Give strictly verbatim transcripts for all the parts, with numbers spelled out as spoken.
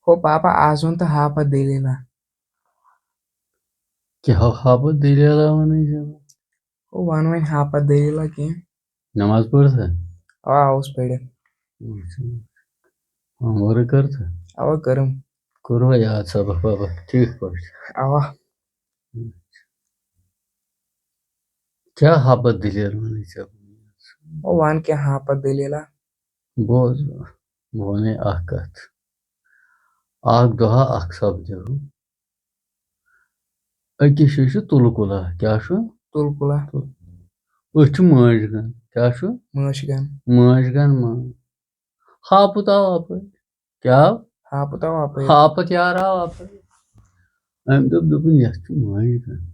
گوٚو پاپا، آز وَن تہٕ ہاپت دٔلیٖلہ۔ کیٛاہ ہاپت دٔلیٖلہ وَنان چھِ؟ گوٚو وَن وۄنۍ ہاپت دٔلیٖلہ کینٛہہ۔ نماز پٔر سا؟ آ، اوس پٔرِتھ۔ اچھا۔ Homework کٔر سا؟ اوا کٔرٕم۔ کوٚروا یاد سبق وبق ٹھیٖک پٲٹھۍ؟ اوا۔ کیٛاہ ہاپت دٔلیٖل وَنٕے ژےٚ؟ او وَن کیٛاہ ہاپت دٔلیٖلہ؟ بوز، بہٕ وَنَے اَکھ کَتھ۔ اَکھ دۄہا اَکھ سَپدیو۔ أکِس جایہِ چھُ تُلہٕ کُلا۔ کیٛاہ چھُ؟ تُلہٕ کُلا۔ أتھۍ چھُ مٲنٛچھ گَن۔ کیٛاہ چھُ؟ مٲنٛچھ گَن۔ مٲنٛچھ گَن ما؟ ہاپُت آو اَپٲرۍ۔ کیٛاہ آو؟ ہاپُت آو اَپٲرۍ۔ ہاپُت یار آو اَپٲرۍ۔ أمۍ دوٚپ، دوٚپُن، "یَتھ چھُ مٲنٛچھ گَن۔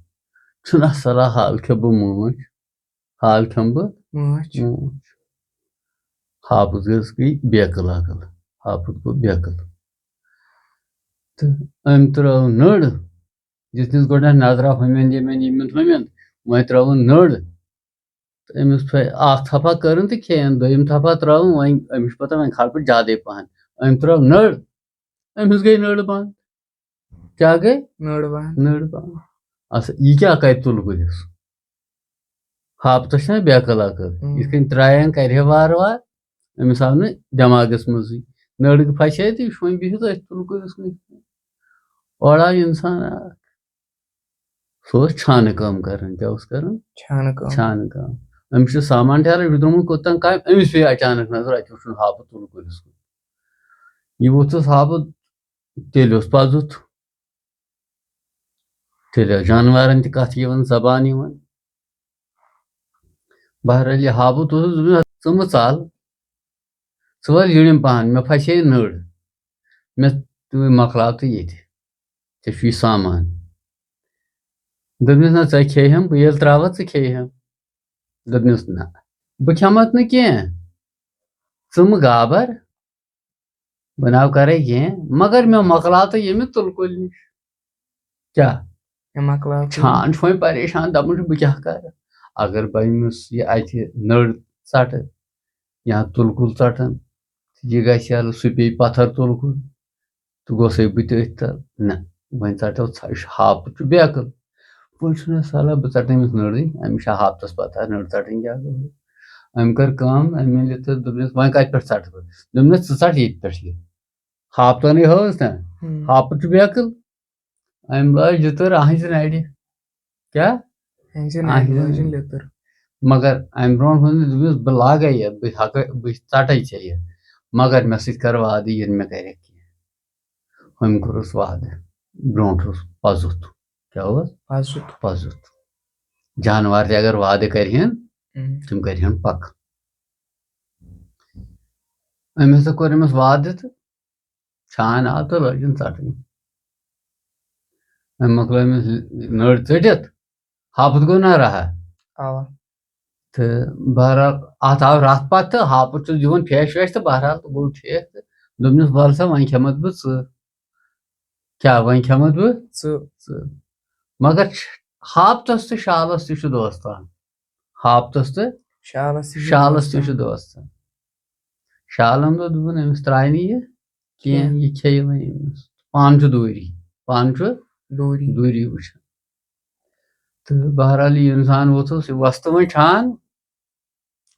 چھُنہ صلاح حال کھٮ۪مہٕ بہٕ مٲنٛچھ؟" حال کھٮ۪مہٕ بہٕ مٲنٛچھ۔ مٲنٛچھ۔ ہاپُت گٔژھ گٔے بیکٕل اَکٕل۔ ہاپُت گوٚو بیکٕل۔ تہٕ أمۍ ترٛٲو نٔر۔ دِژنَس گۄڈٕنٮ۪تھ نظرا ہُمٮ۪ن ییٚمٮ۪ن، ییٚمٮ۪ن ہُمٮ۪ن۔ وۄنۍ ترٛٲوٕن نٔر۔ تہٕ أمِس پھے-، اَکھ تھپھا کٔرٕن تہٕ کھیٚیَن، دوٚیِم تھپھا ترٛٲوٕن، وۄنۍ أمِس چھُ پَتہ وۄنۍ کھالہٕ بہٕ زیادَے پَہَن۔ أمۍ ترٛٲو نٔر۔ أمِس گٔے نٔر بنٛد۔ کیٛاہ گٔے؟ نٔر بنٛد۔ نٔر بنٛد۔ اَصٕل، یہِ کیٛاہ کَرِ تُلہٕ کُلِس؟ ہاپتس چھنا بیکل اکھ۔ ہم۔ یِتھ کٔنۍ ترٛایَن کرِ ہے وارٕ وارٕ، أمِس آو نہٕ دٮ۪ماغس منٛزٕے۔ نٔر پھسے تہٕ یہِ چھُ وۄنۍ بِہِتھ أتھۍ تُلہٕ کُلِس نِش۔ اورٕ آو اِنسان اکھ۔ سُہ اوس چھانہٕ کٲم کران۔ کیٛاہ اوس کران؟ چھانہٕ کٲم۔ چھانہٕ کٲم۔ أمِس چھُ سامان ٹھہران، یہِ چھُ درٛامُت کوٚت تام کامہِ، أمِس پیٚیہِ اچانک نظر، اَتہِ وُچھُن ہاپُت تُلہٕ کُلِس کُن۔ یہِ ووٚتھُس ہاپُت، تیٚلہِ اوس پَزُتھ۔ تیٚلہِ ٲس جانوارن تہِ کتھ یِوان، زبان یِوان۔ بہرحال، یہِ ہاپُت اوسُس، دوٚپمَس، "ژٕ مہٕ ژَل، ژٕ وَل یُرِم پہن، مےٚ پھسے نٔر، مےٚ تُہۍ مۄکلاو تہٕ ییٚتہِ، ژےٚ چھُے سامان۔" دوٚپنَس، "نہ، ژٕ کھیٚیہِ ہَم، بہٕ ییٚلہِ ترٛاوَتھ، ژٕ کھیٚیہِ ہَم۔" دوٚپنَس، "نہ، بہٕ کھٮ۪مَتھ نہٕ کینٛہہ، ژٕ مہٕ گابر۔" بہٕ نہ کرے کینٛہہ، مگر مےٚ مۄکلاو تہٕ ییٚمہِ تُلہٕ کُلۍ نِش۔ کیٛاہ؟ مےٚ مۄکلاو تہٕ چھان چھُ وۄنۍ پریشان، دَپان چھُ، بہٕ کیٛاہ کرٕ؟ اگر بہٕ أمِس یہِ اَتہِ نٔر ژَٹہٕ یا تُلہٕ کُل ژَٹَن، یہِ گژھِ یَلہٕ، سُہ پیٚیہِ پَتھر تُلہٕ کُل، تہٕ گوٚسَے بہٕ تہِ أتھۍ تَل۔ نہ، وۄنۍ ژَٹو ژھ-، یہِ چھُ ہاپُت چھُ بیکٕل۔ وۄنۍ چھُنہٕ صلاح بہٕ ژَٹہٕ أمِس نٔرٕے، أمِس چھا ہاپتَس پَتہ نٔر ژَٹٕنۍ کیٛاہ گوٚو۔ أمۍ کٔر کٲم، أمۍ ییٚلہِ تہٕ دوٚپنَس، "وۄنۍ کَتہِ پٮ۪ٹھ ژَٹہٕ بہٕ؟" دوٚپنَس، "ژٕ ژَٹ ییٚتہِ پٮ۪ٹھ یہِ۔ ہاپتَنٕے ہٲوٕس نہ، ہم۔ ہاپُت چھُ بیکٕل۔" أمۍ لٲج زٕ تٕر أہنٛزِ نَرِ۔ کیٛاہ؟ أہنٛزِ نَرِ أہنٛزِ لٲجِن نَرِ۔ لیٚتٕر۔ مگر اَمہِ برونٛٹھ ووٚن مےٚ، دوٚپمَس، "بہٕ لاگَے یہِ، بہٕ ہٮ۪کَے، بہٕ ژَٹَے ژےٚ یہِ۔ مگر مےٚ سۭتۍ کَر وعدٕ، یہِ نہٕ مےٚ کَرٮ۪کھ کینٛہہ۔" أمۍ کوٚرُس وعدٕ۔ برونٛٹھ اوس پَزُتھ۔ کیٛاہ اوس؟ پَزُتھ۔ پَزُتھ۔ جانوار تہِ اگر وعدٕ کَرِہَن، ہم۔ تِم کَرِہَن پَکہٕ۔ أمۍ ہسا کوٚر أمِس وعدٕ تہٕ چھان آو تہٕ لٲجِن ژَٹٕنۍ۔ أمۍ مۄکلٲو أمِس نٔر ژٔٹِتھ، ہاپُت گوٚو نہ رہا۔ اَوا۔ تہٕ بہرحال، اَتھ آو رَتھ پَتہٕ تہٕ ہاپُت چھُس دِوان پھیش ویش تہٕ بہرحال گوٚو ٹھیٖک تہٕ دوٚپنَس، "وَل سا، وۄنۍ کھٮ۪مَتھ بہٕ ژٕ۔" کیٛاہ وۄنۍ کھٮ۪مَتھ بہٕ؟ ژٕ۔ ژٕ۔ مگر ہاپتَس تہٕ شالَس تہِ چھُ دوستان۔ ہاپتَس تہٕ شالَس تہِ چھُ شالَس تہِ دوستان۔ چھُ دوستان۔ شالَن دوٚپ، دوٚپُن، "أمِس ترٛایہِ نہٕ یہِ کینٛہہ، کینٛہہ۔ یہِ کھیٚیہِ وۄنۍ أمِس۔ پانہٕ چھُ دوٗری، پانہٕ چھُ دوٗری۔ دوٗری وٕچھان۔" تہٕ بہرحال، یہِ اِنسان ووٚتھُس، یہِ وۄستہٕ وۄنۍ چھان،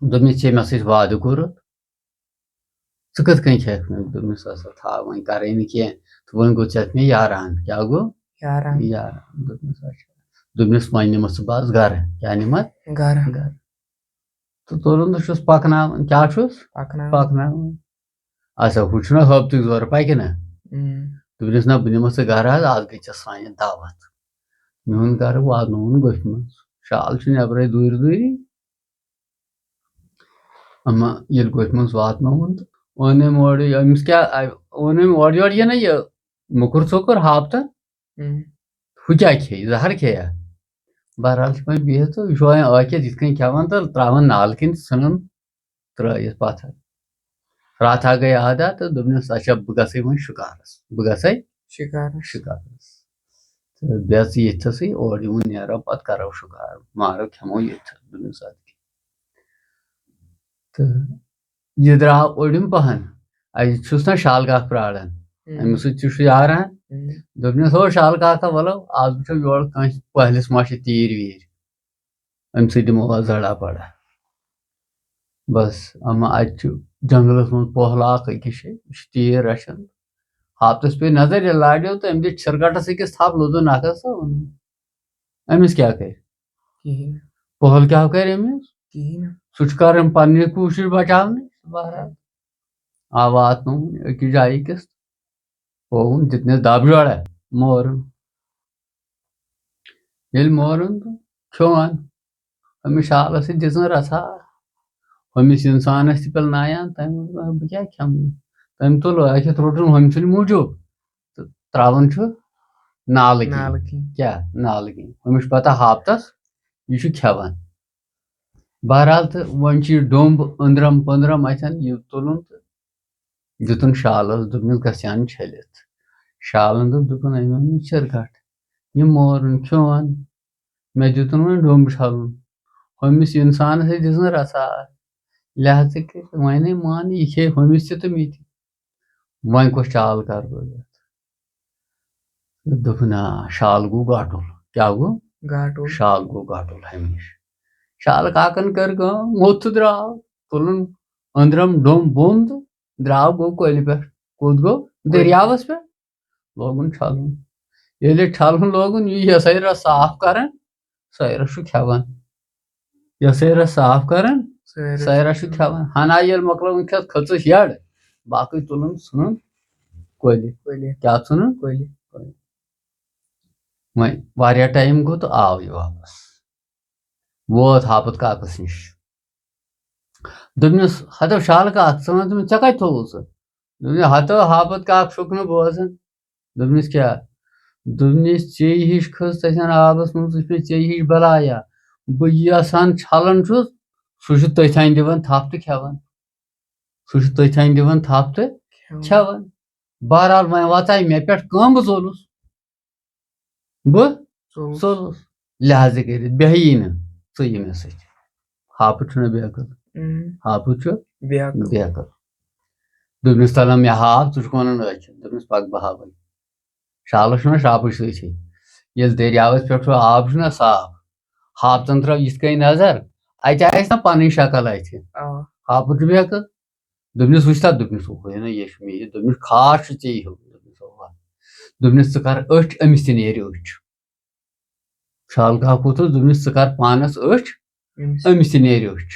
دوٚپمَس، "ژےٚ مےٚ سۭتۍ وعدٕ کوٚرُتھ، ژٕ کِتھ کٔنۍ کھٮ۪کھ مےٚ؟" دوٚپمَس، "ہسا تھاو وۄنۍ، کَرَے نہٕ کینٛہہ۔ تہٕ وۄنۍ گوٚو ژےٚ مےٚ یاران۔" کیٛاہ گوٚو؟ یاران۔ یاران۔ دوٚپمَس، "اچھا۔" دوٚپمَس، "وۄنۍ نِمَتھ ژٕ بہٕ آز گَرٕ۔" کیٛاہ نِمَتھ؟ گَرٕ۔ گَرٕ۔ تہٕ تُلُن تہٕ چھُس پَکناوان۔ کیٛاہ چھُس؟ پَکناوان۔ پَکناوان۔ اچھا، ہُہ چھُنہ ہٲبتٕکۍ زورٕ، پَکہِ نہ؟ اۭں۔ دوٚپنَس، "نہ، بہٕ نِمَتھ ژٕ گَرٕ آز، آز گٔے ژےٚ سانہِ دعوت۔ میون گَرٕ واتنووُن گوٚٹھِ منٛز۔ شال چھُ نٮ۪برَے دوٗرِ دوٗری۔" اما ییٚلہِ گوٚٹھِ منٛز واتنووُن تہٕ اوٚن أمۍ اورٕ یہِ، أمِس کیٛاہ، آ، اوٚن أمۍ اورٕ یورٕ یہِ نہ یہِ موٚکُر ژوٚکُر ہاپتن۔ ہُم۔ ہُہ کیٛاہ کھیٚیہِ؟ زہر کھیٚیہ؟ بہرحال چھُ وۄنۍ بِہِتھ تہٕ یہِ چھُ وۄنۍ ٲکِتھ یِتھ کٔنۍ کھٮ۪وان تہٕ ترٛاوان نالہٕ کِنۍ تہٕ ژھٕنان ترٛٲیِتھ پتھر۔ راتھا گٔے آدا تہٕ دوٚپنَس، "اچھا، بہٕ گژھٕ وۄنۍ شِکارَس، بہٕ گژھٕ شِکارَس۔ شِکارَس۔" تہٕ بیٚیہِ ژٕ ییٚتھَسٕے اورٕ یِوُن نیرو، پَتہٕ کَرو شِکار، مارو کھٮ۪مو ییٚتھَس۔ دوٚپنَس، "اَدٕ کیٛاہ۔" تہٕ یہِ درٛاو اوٚڑِم پَہَن، اَتہِ چھُس نہ شالگاہ پرٛاران۔ أمِس سۭتۍ تہِ چھُ یاران۔ دوٚپنَس، "ہو شالہٕ کاکا، وَلو آز وٕچھو یورٕ کٲنٛسہِ پۄہلِس ما چھِ تیٖرۍ ویٖرۍ، أمۍ سۭتۍ دِمو آز زَڑا پَڑا۔" بَس، اَما اَتہِ چھُ جنٛگلَس منٛز پۄہلہٕ اَکھ أکِس جایہِ، یہِ چھُ تیٖر رَچھان۔ ہاپتَس پیٚیہِ نظر، ییٚلہِ لاریو تہٕ أمۍ دِژ چھِرکَٹَس أکِس تھَپھ، لوٚدُن نَکھَس تہٕ اوٚنُن۔ أمِس کیٛاہ کَرِ؟ کِہیٖنۍ۔ پۄہَل کیٛاہ کَرِ أمِس؟ کِہیٖنۍ نہٕ۔ سُہ چھُ کَران پَنٕنہِ کوٗشِش بَچاونٕچ، بہرحال۔ آ واتنووُن أکِس جایہِ أکِس۔ ہووُن، دیُتنَس دَب جوڑا، مورُن۔ ییٚلہِ مورُن تہٕ کھیوٚون، أمِس شالَس سۭتۍ دِژٕن رَژھا۔ ہُمِس اِنسانَس تہِ پِلنایان، تٔمۍ ووٚن، "بہٕ کیٛاہ کھٮ۪مہٕ؟" تٔمۍ تُل ٲکھِتھ روٚٹُن ہُمۍ سٕنٛدِ موٗجوٗب تہٕ ترٛاوان چھُ نالہٕ کِنۍ۔ نالہٕ کِنۍ۔ کیٛاہ؟ نالہٕ کِنۍ۔ ہُمِس چھُ پَتہ ہاپتَس، یہِ چھُ کھٮ۪وان۔ بہرحال، تہٕ وۄنۍ چھُ یہِ ڈوٚمب أنٛدرَم پٔنٛدرَم اَتھٮ۪ن، یہِ تُلُن تہٕ دیُتُن شالَس، دوٚپنَس، "گژھِ ہَن چھٔلِتھ۔" شالَن دوٚپ، دوٚپُن، "أمۍ اوٚن یہِ چھِرکَٹ، یہِ مورُن کھیوٚن، مےٚ دیُتُن وۄنۍ ڈوٚمب چھَلُن، ہُمِس اِنسانَس ہے دِژ نہٕ رَژھا، لہذا کٔرِتھ وۄنۍ ہے مان یہِ کھے ہُمِس تہِ تہٕ مےٚ تہِ، وۄنۍ کۄس چال کَرٕ بہٕ یَتھ؟" دوٚپُن، "آ، شال گوٚو گاٹُل۔" کیٛاہ گوٚو؟ گاٹُل۔ شال گوٚو گاٹُل ہمیشہِ۔ شالہٕ کاکَن کٔر کٲم، موٚتھ تہٕ درٛاو، تُلُن أنٛدرَم ڈوٚمب بوٚمب تہٕ درٛاو گوٚو کۄلہِ پٮ۪ٹھ۔ کوٚت گوٚو؟ کۄلہِ۔ دٔریاوَس پٮ۪ٹھ۔ لوگُن چھَلُن۔ ییٚلہِ چھَلُن لوگُن، یہِ یہِ ہسا یہِ رَس صاف کَران، سۄے رَس چھُ کھٮ۪وان۔ یہِ ہسا یہِ رَس صاف کَران، سۄے رَس سۄے رَس چھُ چھُ کھٮ۪وان۔ ہَنا ییٚلہِ مۄکلٲوٕن کھٮ۪تھ، کھٔژٕس یَڈ، باقٕے تُلُن ژھٕنُن کۄلہِ۔ کۄلہِ۔ کیٛاہ ژھٕنُن؟ کۄلہِ۔ وۄنۍ واریاہ ٹایم گوٚو تہٕ آو یہِ واپَس۔ ووت ہاپُت کاکَس نِش۔ دوٚپنَس، "ہَتو شالہٕ کاک، ژٕ وَن تہٕ مےٚ، ژےٚ کَتہِ تھوٚوُتھ سُہ؟" دوٚپنَس، "ہَتو ہاپُت کاک چھُکھ نہٕ بوزان۔" دوٚپنَس، "کیٛاہ؟" دوٚپنَس، "ژےٚ ہِش کھٔژ تَتٮ۪ن آبَس منٛز، وٕچھ مےٚ ژےٚ ہِش بَلایا۔ بہٕ یَژھ ہَن چھَلان چھُس، سُہ چھُ تٔتھۍ ہَنہِ دِوان تھَپھ تہٕ کھٮ۪وان۔ سُہ چھُ تٔتھۍ ہَنہِ دِوان تھَپھ تہٕ کھٮ۪وان۔ کھٮ۪وان۔ بہرحال، وۄنۍ واتاے مےٚ پٮ۪ٹھ کٲم، بہٕ ژوٚلُس۔" بہٕ ژوٚلُس۔ ژوٚلُس۔ لہذا کٔرِتھ بیٚہہِ یی نہٕ ژٕ یہِ مےٚ سۭتۍ۔ ہاپُت چھُنہ بیقٕل؟ اۭں۔ ہاپُت چھُ بیقٕل۔ بیقٕل۔ دوٚپنَس، "تَلہ مےٚ ہاو، ژٕ چھُکھ وَنان أچھ۔" دوٚپنَس، "پَکھ بہٕ ہاوَے۔" شالَس چھُنہ شاپٕچ سۭتۍ۔ ییٚلہِ دٔریاوَس پٮ۪ٹھ چھُ آب چھُنہ صاف، ہاپتَن ترٛٲو یِتھ کٔنۍ نظر، اَتہِ آسہِ نہ پَنٕنۍ شکل اَتھِ۔ آ۔ ہاپُت چھُ بیقٕل۔ دوٚپنَس، "وٕچھ تَتھ؟" دوٚپنَس، "اوہے نہ، یہِ چھُ مےٚ یہِ۔" دوٚپنَس، "خاص چھُ ژےٚ یہِ ہیوٗ۔" دوٚپنَس، "اَوا۔" دوٚپنَس، "ژٕ کَر أچھ، أمِس تہِ نیرِ أچھ۔" شال کاک ووٚتھُس، دوٚپنَس، "ژٕ کَر پانَس أچھ، أمِس۔ أمِس تہِ نیرِ أچھ۔"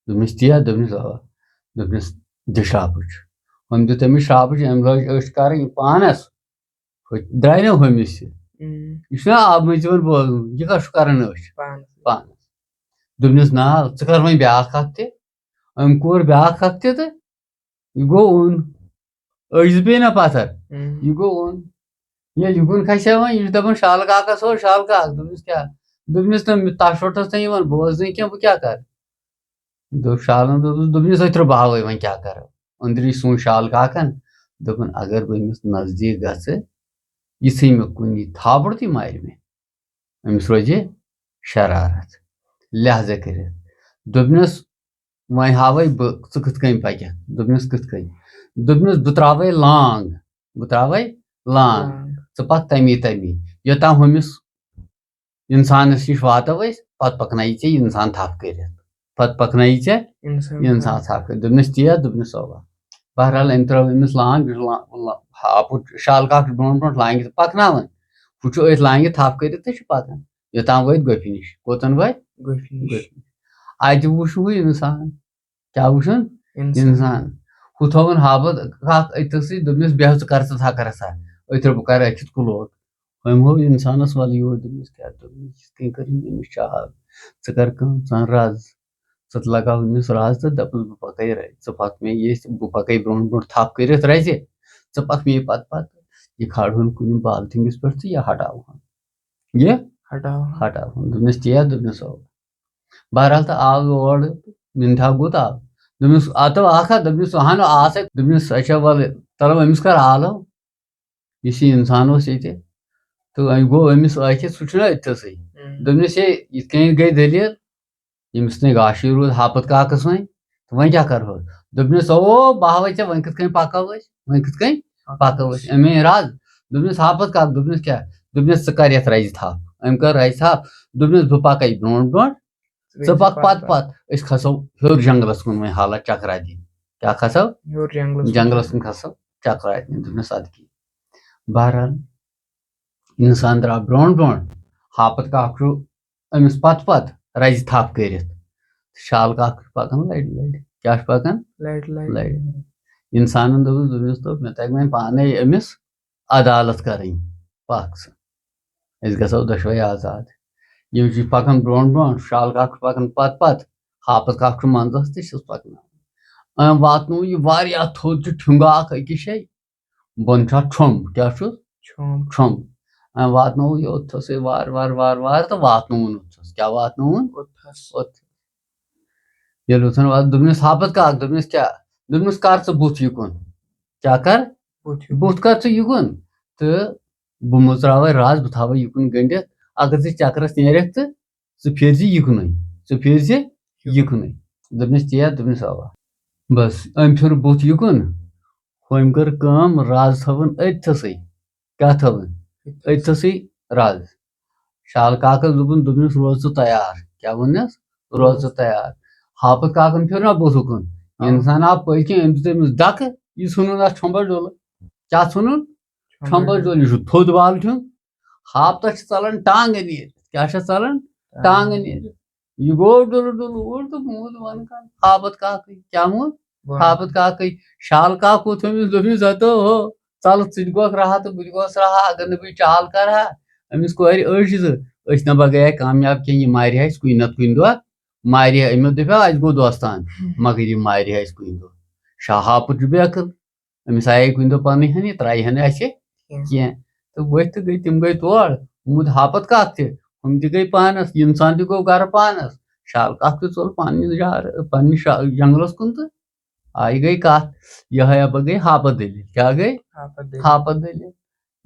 دوٚپنَس، "تی ہا؟" دوٚپنَس، "اَوا۔" دوٚپنَس، "دِ شرٛاپٕچ۔" وۄنۍ دیُت أمِس شرٛاپٕچ، أمۍ لٲج أچھ کَرٕنۍ پانَس، ہُہ درٛاے نہ ہُمِس تہِ۔ اۭں۔ یہِ چھُنہ آبہٕ مٔنٛزۍ یِوان بوزنہٕ، یہِ کَتھ چھُ کَران أچھ؟ پانَس۔ پانَس۔ دوٚپنَس، "نہ، ژٕ کَر وۄنۍ بیٛاکھ اَکھ تہِ۔" أمۍ کوٚر بیٛاکھ اَکھ تہِ تہٕ یہِ گوٚو اوٚن۔ أچھ زٕ پیٚیہِ نہ پَتھر۔ اۭں۔ یہِ گوٚو اوٚن۔ ییٚلہِ یہِ کُن کھسہِ ہا وۄنۍ، یہِ چھُ دَپان، "شالہٕ کاکَس ہو، شالہٕ کاک۔" دوٚپنَس، "کیٛاہ؟" دوٚپنَس، "نہ، مےٚ تَش وَٹَس نہٕ یِوان بوزنہٕ کینٛہہ، بہٕ کیٛاہ کَرٕ؟" دوٚپ شالَن، دوٚپُس، دوٚپنَس، "أتھۍ ترٛٲو بہٕ ہاوَے وۄنۍ کیٛاہ کَرو۔" أنٛدرٕ یہِ سون شال کاکَن، دوٚپُن، "اگر بہٕ أمِس نزدیٖک گژھٕ، یہِ ژھٕنہِ مےٚ کُنی تھاپڑ تہٕ یہِ مارِ مےٚ۔ أمِس روزِ شرارت۔" لہذا کٔرِتھ دوٚپنَس، "وۄنۍ ہاوَے بہٕ ژٕ کِتھ کٔنۍ پَکَکھ۔" دوٚپنَس، "کِتھ کٔنۍ؟" دوٚپنَس، "بہٕ ترٛاوَے لانٛگ، بہٕ ترٛاوَے لانٛگ، لانٛگ۔ ژٕ پَکھ تَمی تَمی، یوٚتام ہُمِس اِنسانَس نِش واتو أسۍ، پَتہٕ پَکناوِ ژےٚ یہِ اِنسان تھَپھ کٔرِتھ، پَتہٕ پَکناوِ ژےٚ اِنسان یہِ اِنسان تھَپھ۔ تھَپھ کٔرِتھ۔" دوٚپنَس، "تی ہا؟" دوٚپنَس، "اَوا۔" بہرحال، أمۍ ترٛٲو أمِس لانٛگ، یُس لا-، لا-، ہاپُت شال کاک چھُ برونٛٹھ برونٛٹھ لانٛگہِ تہٕ پَکناوان، ہُہ چھُ أتھۍ لانٛگہِ تھَپھ کٔرِتھ تہٕ چھُ پَکان، یوٚتام وٲتۍ گۄپھِ نِش۔ کوٚتَن وٲتۍ؟ گۄپھِ نِش۔ گۄپھِ نِش۔ اَتہِ وُچھ ہُہ اِنسان، کیٛاہ وُچھُن؟ اِنسان۔ اِنسان۔ ہُہ تھووُن ہاپُت کاک أتھۍ سۭتۍ، دوٚپنَس، "بیٚہہ ژٕ کَر ژٕ تھَکھ رَژھا، أتھۍ رَٹھ بہٕ کَرٕ أتھۍ کُلوٹ۔" أمۍ ہوو اِنسانَس وَلہٕ یور، دوٚپنَس، "کیٛاہ؟" دوٚپنَس، "یِتھ کٔنۍ کٔرٕنۍ أمِس چاہَل، ژٕ کَر کٲم، ژٕ اَن رَز، ژٕ تہِ لَگاو أمِس رَز تہٕ دَپُس، بہٕ پَکَے رَ-، ژٕ پَکھ مےٚ ییٚتھۍ، بہٕ پَکَے برونٛٹھ برونٛٹھ تھَپھ کٔرِتھ رَزِ، ژٕ پَکھ مے پَتہٕ پَتہٕ، یہِ کھالہون کُنہِ بالٹیٖنَس پٮ۪ٹھ تہٕ یہِ ہٹاوہون، یہِ ہٹاوہون۔ ہٹاوہون۔" دوٚپنَس، "تی ہا؟" دوٚپنَس، "اَوا۔" بہرحال، تہٕ آو یور، مِنتھا گوٚو تہٕ آو۔ دوٚپنَس، "اَتو اَکھ ہا۔" دوٚپنَس، "اَہَن آسَے۔" دوٚپنَس، "اچھا، وَلہٕ، تَلہٕ أمِس کَر آلو، یُس یہِ اِنسان اوس ییٚتہِ، تہٕ وۄنۍ گوٚو أمِس ٲکھِتھ، سُہ چھُنہ أتھۍ سٕے۔" ہُم۔ دوٚپنَس، "ہے، یِتھ کٔنۍ گٔے دٔلیٖل، ییٚمِس نہٕ گاشٕے روٗد ہاپُت کاکَس وۄنۍ، تہٕ وۄنۍ کیٛاہ کَرٕہوس؟" دوٚپنَس، "او، بہٕ ہاوَے ژےٚ، وۄنۍ کِتھ کٔنۍ پَکو أسۍ، وۄنۍ کِتھ کٔنۍ؟" پکو أسۍ۔ أمۍ أنۍ رز، دوٚپنس، ہاپت کاک، دوٚپنس، کیٛاہ؟ دوٚپنس، ژٕ کر یتھ رزِ تھپھ؟ أمۍ کٔر رزِ تھپھ۔ دوٚپنس، بہٕ پکے برونٛٹھ برونٛٹھ، ژٕ پکھ پتہٕ پتہٕ، أسۍ کھسو ہیوٚر جنگلس کُن وۄنۍ حالت چکرا دِنہِ۔ کیٛاہ کھسو؟ ہیوٚر جنگلس کُن۔ جنگلس کُن کھسو چکرا دِنہِ۔ دوٚپنس، ادٕ کیٛاہ؟ بہرحال، انسان درٛاو برونٛٹھ برونٛٹھ، ہاپت کاک چھُ أمِس پتہٕ پتہٕ رزِ تھپھ کٔرِتھ۔ شال کاک چھُ پکان لرِ لرِ۔ کیٛاہ چھُ پکان؟ لرِ لرِ۔ لرِ لرِ۔ انسانن دوٚپُس، دوٚپنس، دوٚپ، مےٚ تگہِ وۄنۍ پانے أمِس عدالت کرٕنۍ۔ پکھ ژٕ، أسۍ گژھو دۄشوے آزاد۔ یِم چھِ پکان برونٛٹھ برونٛٹھ، شال کاک چھُ پکان پتہٕ پتہٕ، ہاپت کاک چھُ منٛزس تہٕ چھُس پکناوان۔ أمۍ واتنوو یہِ واریاہ تھوٚد، چھُ ٹھُنٛگہٕ اکھ أکِس جایہِ، بۄن چھُ اتھ چھوٚمب۔ کیٛاہ چھُس؟ چھوٚمب۔ چھوٚمب۔ أمۍ واتنوو یہِ اوٚتتھسٕے وارٕ وارٕ وارٕ وارٕ تہٕ واتنووُن اوٚتتھس۔ کیٛاہ واتنووُن؟ اوٚتتھس۔ اوٚتتھس۔ ییٚلہِ اوٚتتھن وات-، دوٚپنس، ہاپت کاک، دوٚپنس، کیٛاہ؟ دوٚپنس، کر ژٕ بُتھ یِکُن۔ کیٛاہ کر؟ بُتھ یِکُن۔ بُتھ کر ژٕ یِکُن۔ تہٕ بہٕ مُژراوے رز، بہٕ تھاوے یِکُن گٔنڈِتھ۔ اگر ژٕ چکرس نیرکھ تہٕ ژٕ پھیرزِ یِکنُے، ژٕ پھیرزِ یِکنُے۔ دوٚپنس، ژےٚ؟ دوٚپنس، اوا۔ بس، أمۍ پھیوٚر بُتھ یِکُن، ہُمۍ کٔر کٲم، رز تھٲوٕن أتھسٕے۔ کیٛاہ تھٲوٕن؟ أتھسٕے رز۔ شال کاکس دوٚپُن، دوٚپنس، روز ژٕ تیار۔ کیٛاہ ووٚننس؟ روز ژٕ تیار۔ ہاپت کاکن پھیوٚر نا بُتھ یِکُن۔ آ۔ انسان آو پٔتۍ کِنۍ، أمۍ دیُت أمِس دکہٕ، یہِ ژھُنُن اتھ چھۄمبس ڈوٚلہٕ۔ کیٛاہ ژھُنُن؟ چھۄمبس ڈوٚلہٕ۔ یہِ چھُ تھوٚد بالٹیُن۔ ہاپتس چھِ ژلان ٹانگہٕ نیٖرِتھ۔ کیٛاہ چھِ ژلان؟ ٹانگہٕ نیٖرِتھ۔ یہِ گوٚو ڈُلہٕ ڈُلہٕ اوٗرۍ تہٕ موٗد وَنہٕ کَن۔ ہاپت کاکٕے۔ کیٛاہ موٗد؟ وَن۔ ہاپت کاکٕے۔ شال کاک ووٚتھ أمِس، دوٚپمَس، ہتو ہو، ژَلہٕ، ژٕ تہِ گوکھ راحت تہٕ بہٕ تہِ گوس راحت، اگر نہٕ بہٕ یہِ چال کَرٕ ہا۔ أمِس کورِ أچھ زٕ، أسۍ نہ بہ گٔیے کامیاب کینٛہہ، یہِ مارِ ہا اَسہِ کُنہِ نتہٕ کُنہِ دۄہ، مارِ ہا، أمِس دَپیو، اَسہِ گوٚو دوستان، مگر یہِ مارِ ہا اَسہِ کُنہِ دۄہ۔ شاہ ہاپُت چھُ بے عقل۔ أمِس آیے کُنہِ دۄہ پنٕنۍ ہن، یہِ ترٛایہِ ہن اَسہِ کینٛہہ۔ کینٛہہ۔ تہٕ ؤتھۍ تہٕ گٔے، تِم گٔے تور۔ موٗد ہاپت کاک تہِ، ہُم تہِ گٔے پانس، یہِ انسان تہِ گوٚو گرٕ پانس۔ شال کاک تہِ ژوٚل پننہِ جار-، پننہِ شا-، جنگلس کُن تہٕ آیہِ گٔے کتھ۔ یِہے اپا گٔے ہاپت دٔلیٖل۔ کیٛاہ گٔے؟ ہاپت دٔلیٖل۔ ہاپت دٔلیٖل۔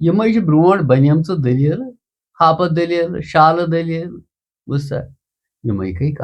یِمے چھِ برونٛٹھ بنیمژٕ دٔلیٖلہٕ۔ ہاپت دٔلیٖل، شالہٕ دٔلیٖل، بوٗزتھا؟ یِمے گٔے کتھ۔